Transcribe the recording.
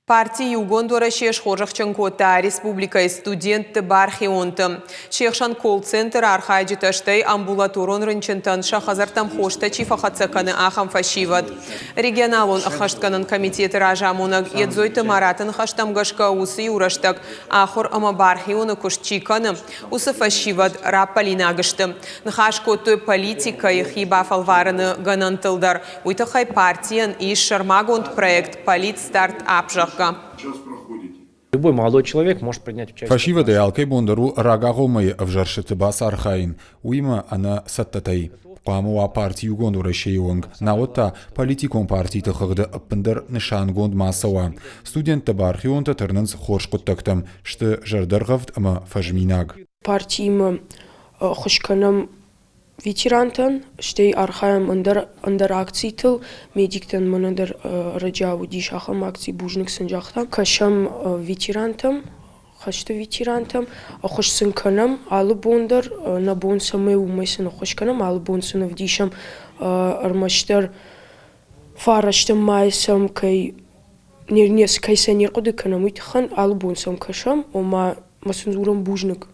Парти Иугонд Уӕрӕсе схорзӕхджын кодта республикӕйы студентты бархионты. Се хсӕн колл-центры архайджытӕ, стӕй амбулаторон рынчынтӕн сӕ хӕдзӕрттӕм хостӕ чи фӕхӕццӕ кӕны, ахӕм фӕсивӕд. Регионалон ӕххӕстгӕнӕн комитеты разамонӕг Едзойты Мараты ныхӕстӕм гӕсгӕ, уыцы иу рӕстӕг ахуыр ӕмӕ бархионы куыст чи кӕны, уыцы фӕсивӕд раппӕлинаг сты. Ныхас кодтой политикӕйы хи бафӕлварыны гӕнӕнтыл дӕр. Уый тыххӕй партийӕн ис сӕрмагонд проект «Политстартап», зӕгъгӕ. Любой молодой человек может принять участие. Фӕсивӕдӕй алкӕй бон дӕр у рагагъоммӕйы ӕвзӕрстыты бацархайын, уыимӕ ӕнӕ цӕттӕтӕй. Хъуамӕ уа парти Иугонд Уӕрӕсейы онг, науӕд та политикон партиты хыгъды ӕппындӕр нысангонд ма цӕуа. Студенттӕ-бархионтӕ тырнынц хорз хъуыддӕгтӕм, сты зӕрдӕргъӕвд ӕмӕ фӕзминаг. Партиимӕ ӕххуыс кӕнӕм ветерантӕн, стӕй архайӕм ӕндӕр ӕндӕр акцитыл. Медиктӕн мӕнӕ дӕр ӕрӕджиау уыдис ахӕм акци, бузныг сын загътам. Кӕсӕм ветерантӕм, хӕсты ветерантӕм, ӕххуыс сын кӕнӕм алы бон дӕр, нӕ бон цӕмӕй уымӕй сын ӕххуыс кӕнӕм, алы бон сын ӕвдисӕм ӕрмӕстдӕр фарӕстӕм мӕйы сӕм кӕй кӕй сӕ не рхъуыды кӕнӕм, уый тыххӕн алы бон сӕм кӕсӕм, ома ма сын дзурӕм бузныг.